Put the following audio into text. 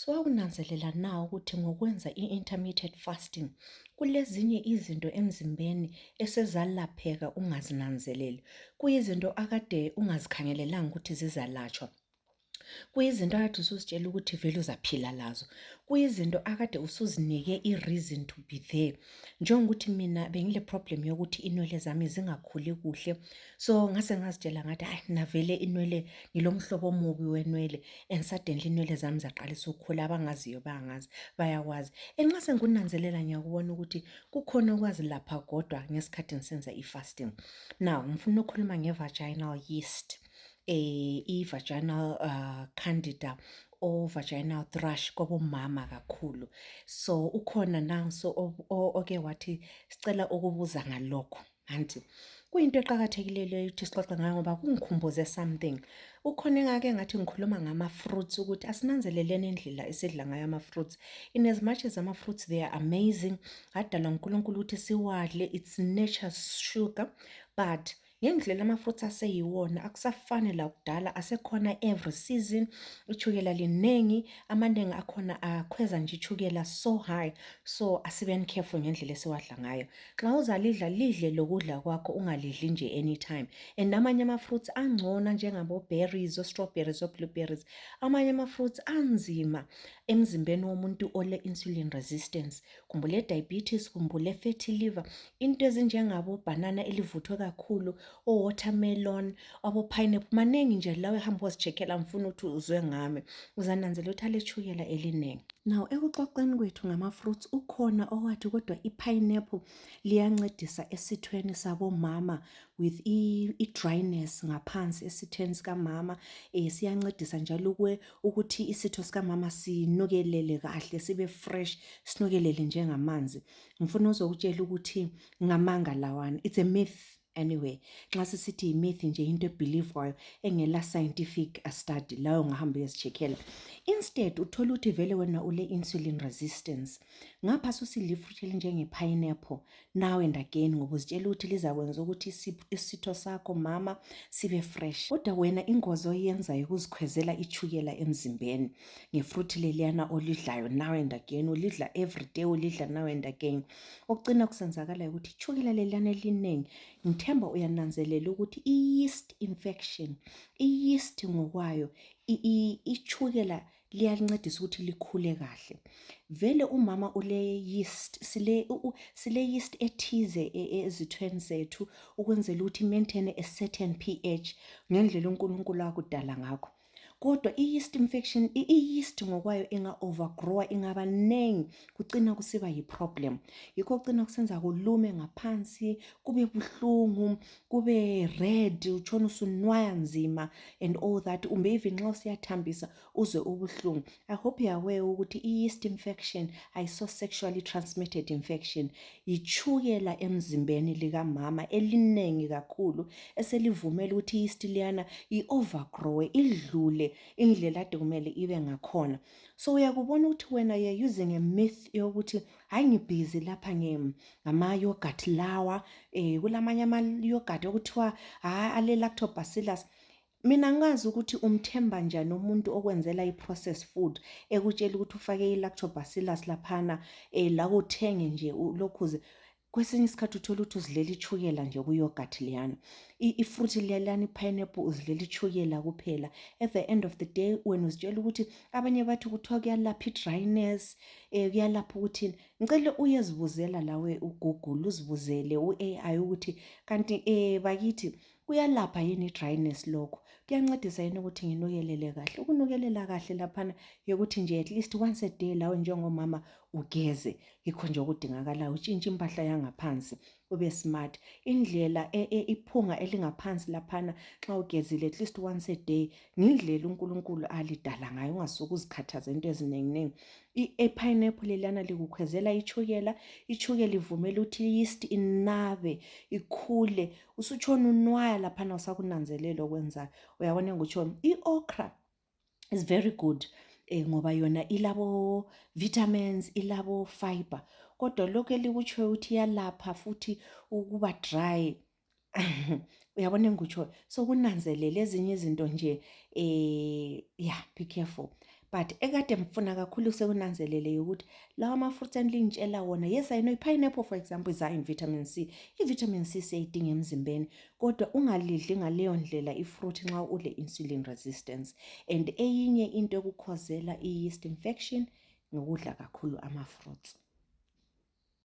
Siwawunanzelela na ukuthi ngokwenza i-intermittent fasting kulezinye izinto emzimbeni esezalapheka ungazinanzeleli, kuyizinto akade ungazikhangelelanga ukuthi zizalatshwa, kuyizinto akade usuzitshela ukuthi vele uzaphila lazo, kuyizinto akade usuzinike i-reason to be there. Njengokuthi mina bengile problem yokuthi inwele zami zingakhuli kuhle, so ngase ngazitshela ngathi hayi navele inwele ngilomhlobo omubi wenwele, and suddenly inwele zami zaqalisa ukukhula. Abangaziyo bayakwazi, and nxa sengikunanzelela ngiyakubona ukuthi kukhona ukwazilapha kodwa ngesikhathi ngisenza i-fasting. Now ngifuna ukukhuluma nge-vaginal yeast, i-vaginal candida or vaginal thrush kwabomama kakhulu. So ukhona nanso oke wathi sicela ukubuza ngalokho. Anti kuyinto eqakathekileyo leyo ukuthi sixoxe ngayo ngoba kungikhumbuze something. Ukhona engake ngathi ngikhuluma ngama-fruits ukuthi asinanzeleleni indlela esidla ngayo ama-fruits. In as much as ama-fruits they are amazing, adalwa uNkulunkulu ukuthi siwadle, it's nature's sugar, but ngendlela ama-fruits aseyiwona akusafani la kudala, asekhona every season. Ichukela linengi, amaningi akhona akhweza nje ichukela so high, so asibeni careful ngendlela esiwadla ngayo. Xa uzalidla lidle lokudla kwakho, ungalidli nje anytime. And amanye ama-fruits angcono njengabo-berries, o-strawberries, o-blueberries, amanye ama-fruits anzima emzimbeni womuntu ole-insulin resistance, kumbule diabetes, kumbule fatty liver, into ezinjengabo-banana elivuthwe kakhulu, o-watermelon, abo-pineapple, maningi nje lawe hamba uzicheckela, ngifuna ukuthi uzwe ngami, uzananzela ukuthi alechukela eliningi. Now ekuxoxeni kwethu ngama-fruits ukhona owathi kodwa i-pineapple liyancedisa esithweni sabomama with i-dryness ngaphansi esithweni sikamama, siyancedisa njalo ukuthi isitho sikamama sinukelele kahle, sibe fresh, sinukelele njengamanzi. Ngifuna uzokutshela ukuthi ngamanga lawana, it's a myth. Anyway, nxa sisithi i-myth nje into ebelievwayo engela scientific study, layo ungahamba uyezicheckela. Instead uthola ukuthi vele wena ule-insulin resistance, ngapha susidla ifruit elinjenge-pineapple now and again ngoba uzitshela ukuthi lizakwenza ukuthi isitho sakho mama sibe fresh. Kodwa wena ingozi oyenzayo ukuzikhwezela ichukela emzimbeni ngefruit leliyana olidlayo now and again, ulidla every day, ulidla now and again. Okugcina kusenzakala ukuthi ichukela leliyana eliningi, ngithemba uyananzelela ukuthi i-yeast infection, i-yeast ngokwayo, ichukela liyalincedisa ukuthi likhule kahle. Vele umama ule yeast, sile yeast ethize ezithweni zethu ukwenzela ukuthi maintain a certain pH ngendlela uNkulunkulu akudala ngakho. Kodwa i-yeast infection, i-yeast ngokwayo inga-overgrowa, ingaba nengi, kugcina kusiba yi-problem. Yikho kugcina kusenza kulume ngaphansi, kube buhlungu, kube red, utshona usunwaya nzima and all that. Umbe even nxa usiyathambisa uzwe ubuhlungu. I hope you are aware ukuthi i-yeast infection ayiso sexually transmitted infection. Yichukela emzimbeni likamama elinengi kakhulu eselivumela ukuthi i-yeast liyana i-overgrow, idlule indlela ade kumele ibe ngakhona. So uyakubona ukuthi wena you're using a myth yokuthi hayi ngibhizi lapha ngama-yogurt lawa, kulamanye ama-yogurt okuthiwa ale-lactobacillus. Mina ngazi ukuthi umthemba njani umuntu okwenzela i-processed food ekutshela ukuthi ufake i-lactobacillus laphana, la uthenge nje lokhuze. Kwesinye isikhathi uthola ukuthi uzidlela ichukela nje ku-yogurt liyana, ifruit liyana, i-pineapple uzidlela ichukela kuphela. At the end of the day wena uzitshela ukuthi abanye bathi kuthiwa kuyalapha i-dryness, kuyalapha ukuthi, ngicela uyezibuzela lawe uGoogle, uzibuzele u-AI ukuthi kanti bakithi kuyalapha yini i-dryness lokho, kuyancedisa yini ukuthi nginukelele kahle. Ukunukelela kahle laphana yokuthi nje at least once a day lawe njengomama ugeze, yikho nje okudingakalayo, utshintshe impahla yangaphansi, ube smart. Indlela iphunga elingaphansi laphana xa ugezile at least once a day, ngindlela uNkulunkulu alidala ngayo, ungasuke uzikhathaze into ezinenginengi. I-pineapple leliyana likukhwezela ichukela, ichukela ivumela ukuthi i-yeast inabe, ikhule, usutshona unwaya laphana usakunanzelela okwenzayo. Uyabona ngutshona i-okra is very good ngoba yona ilabo vitamins, ilabo fiber, kodwa lokho elikutshoyo ukuthi iyalapha futhi ukuba dry uyabona engikutshoyo. So kunanzelele ezinye izinto nje, yeah, be careful. But ekade ngifuna kakhulu sekunanzelele ukuthi lawa ama-fruits engitshela wona, yes I know i-pineapple for example is high in vitamin C. I-vitamin C siyayidinga emzimbeni, kodwa ungalidli ngaleyo ndlela ifruit nxa ule-insulin resistance. And eyinye into ekukhozela i-yeast infection ngokudla kakhulu ama-fruits.